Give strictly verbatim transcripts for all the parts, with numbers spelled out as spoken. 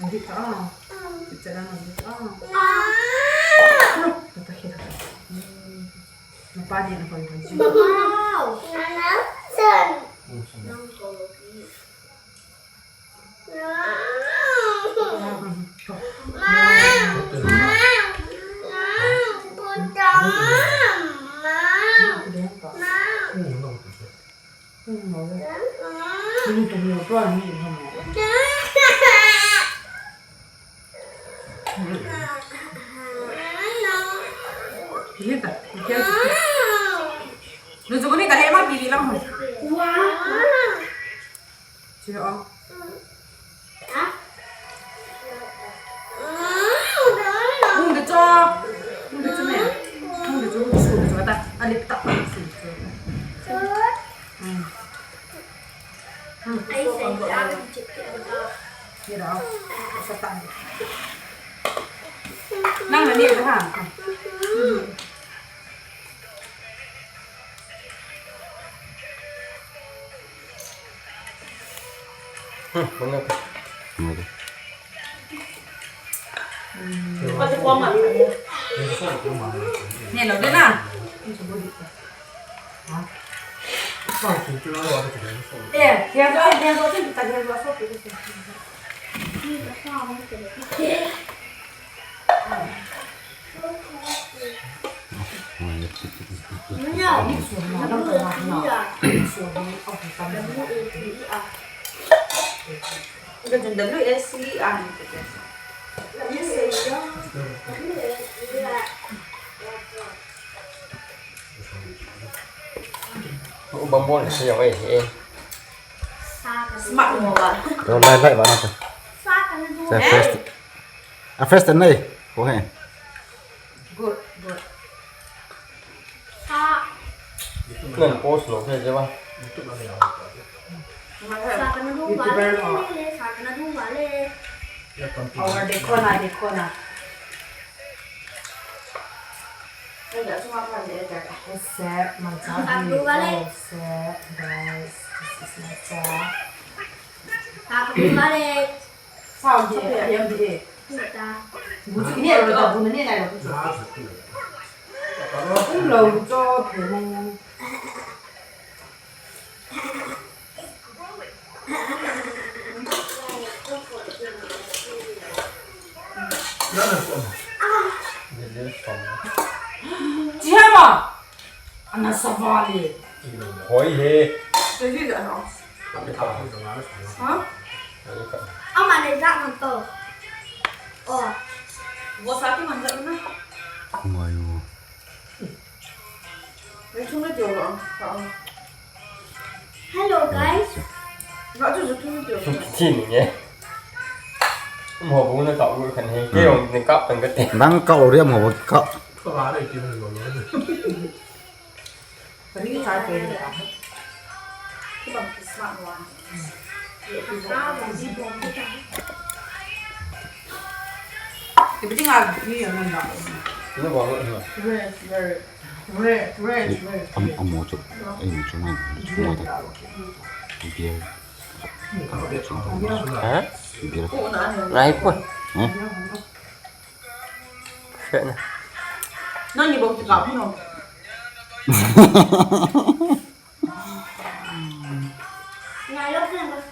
Dito, ah. Picture lang dito, ah. Ano? Tatakit ako. Hmm. Napadi na pala. Wow! Nang kologi. Mom! Mom! Mom! Put down! Mom! Mom! Ini tak, ini tak. Lu juga ni tak hebat diri lang. Wow. Sino ang? Hung de cho. Hung de cho me. Hung de cho, hung de cho ta. Alip tak. Hung de cho. Hmm. Hmm. Ai, sai, ang chip ke ba. Kira. Sa ta. Nang na ni ha. Hmm. Hmm, mana tu? Mana tu? Ni lo de na. Ha? Eh, dia tu, dia tu, dia tu, dia tu. Bang bol se yong eh. Smart mo ba? Lai lai ba na. Sa first. A first na eh. Ko he. Good, good. Sa. Nan post lo ke je ba? Sa kana du ba le, sa kana du ba le. Aur dekho na, dekho na. Sa kana du ba le. Sa kana du ba le. Sa kana du ba le. Sao je, em je. Buchu ni lo ta, bu ni nai lo buchu. Um lo cho phe mong mong. Ji ha ma. Ana savali. Hoi he. Te ji da no. Ha? Ama ne ja man to. Oh. Wo sa ki man ja na. Mai wo. Ni chung le jo lo. Hello guys. Nga chu chu chung le jo. Chin nge. Mo bu na ka u kan he. Ke yong ni kap tang ka te. Nang ka u ria mo bu kap. Ka ba le ki lo lo. Kibang smart one. Ibi ting a ni yang nang da. Ni ba mo. Red, red. Red, red, red. Am, amo chu. Ei, mo chu mai. Chu mai da. Beer. Ha? Beer. Rai ko. Hmm? Sena. Nang ni bang tu ka no.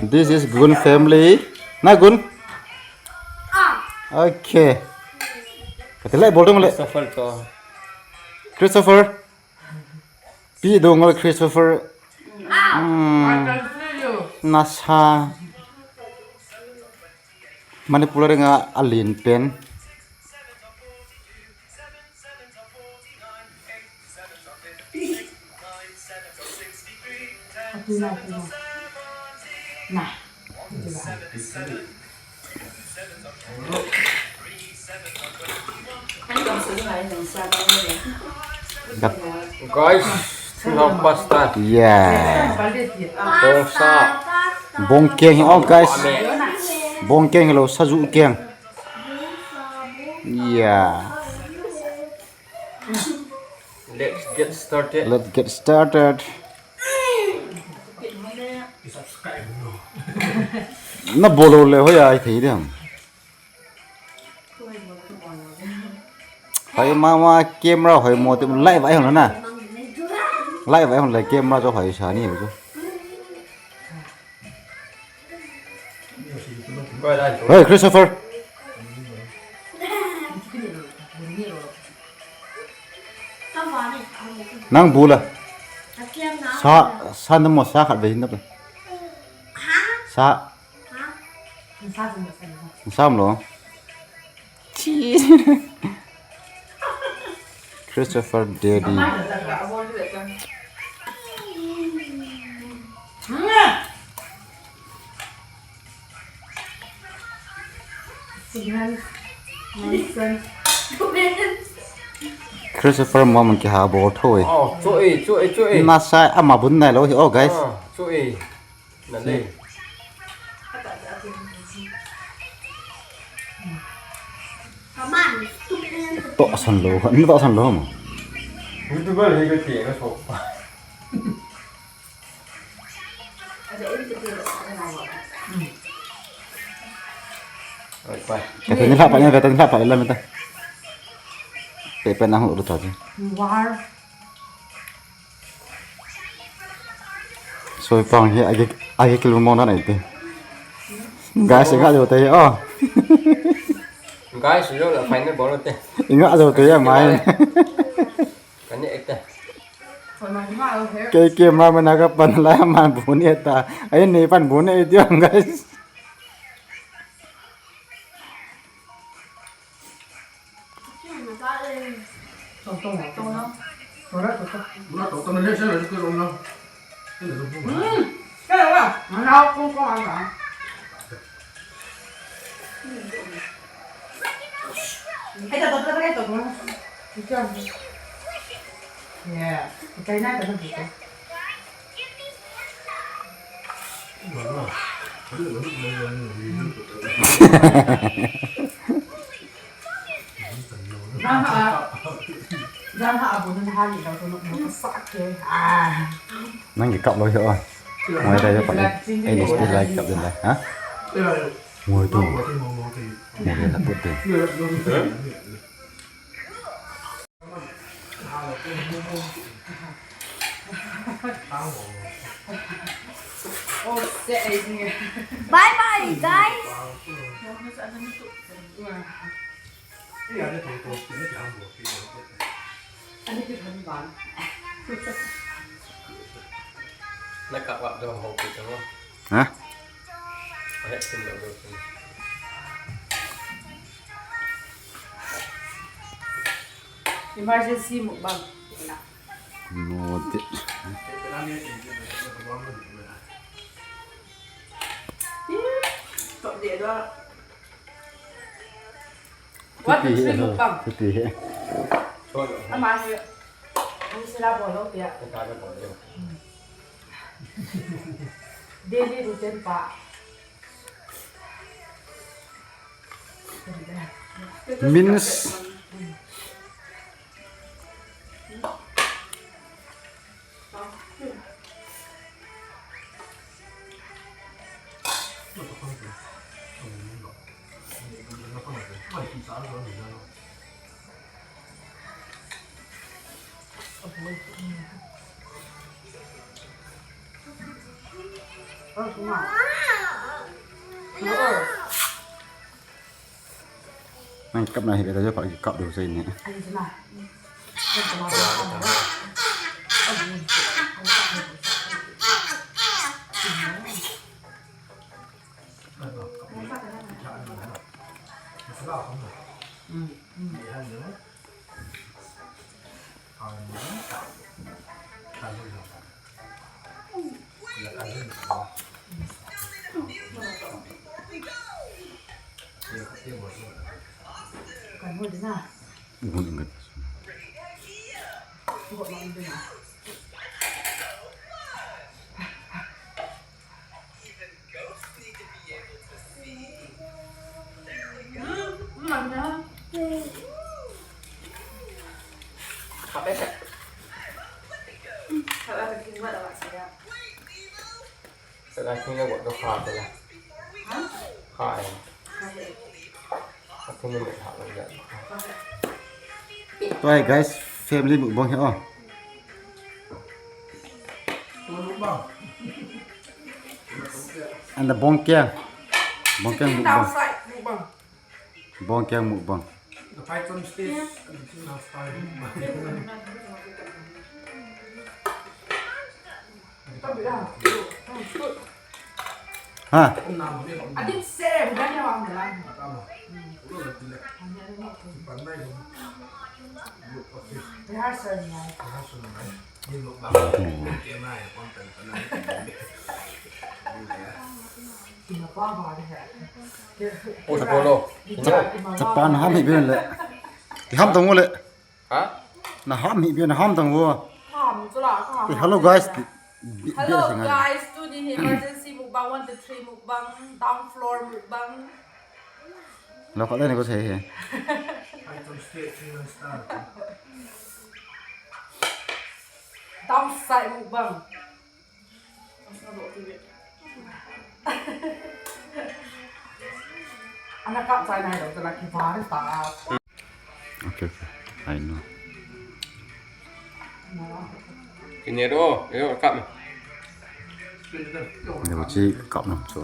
This is Gun family. Na Gun? Okay. Kati lai bol dong le. Christopher to. Christopher. Pi dong le Christopher. Hmm. Nasa. Manipur a ring a alen pen. Guys, tuna pasta. Yeah. Bongsa. Bongkeng, oh guys. Bongkeng lo, saju keng. Yeah. Let's get started. Let's get started. Na bolo le hoya ai thei dem. Hoi mama camera hoi mo te lai vai hon na. Lai vai hon lai camera chu hoi sa ni chu. Hoi Christopher. Nang bu la. Sa sa na mo sa khat ve na pe. Sa. Sa mo lo. Chi. Christopher Daddy. Christopher mom kiha bol thoi. Oh, chu e, chu e, chu e. Na sa ama bun nai lo hi, oh, guys. Ah, chu e. Na le. To san lo, ni to san lo mo. YouTuber hi ka ti ka so. Oi, pai. Ka ni la pa ni, ka ni la pa la meta. Pe pe na hu ru ta ji. War. Soi pang hi agi agi kilo mo na nai te. Guys, nga jo te oh. Guys, jo la fine bol te. Nga jo te ya mai. Ka ni ekta. Ke ke ma ma na ka pan la man bu ni ta. Ai ni pan bu ni ti guys. Nang kikap lou hi o. Moi dai pa. Ei ni speed like kap din dai. Ha? Moi tu. Moi dai la put din. Bye bye, guys. Hah? Emergency mukbang. No, di. One, two, three, mukbang. Ama hi. Ang sila bolo kaya. Daily routine pa. Means. Nang kap na hi beta jo pa kap do sai ni. Tua hi guys, family mukbang hi o. And the bongkeng. Bongkeng mukbang. Bongkeng mukbang. The python sticks and the tuna fry. Ha. I didn't say we don't know on the line. Rehearsal night. Chapang ham hi ben le. Ki ham tang le. Ha? Na ham hi ben ham tang wo. Ham chu la, ham. Hello guys. Hello guys, tuni hi emergency mukbang, one to three mukbang, down floor mukbang. Lo ka le ni ko se he. Downside mukbang. Ana kap chai nai lo, tala ki var ta. Okay, okay. I know. Kine ro, ro kap. Ro chi kap na chu.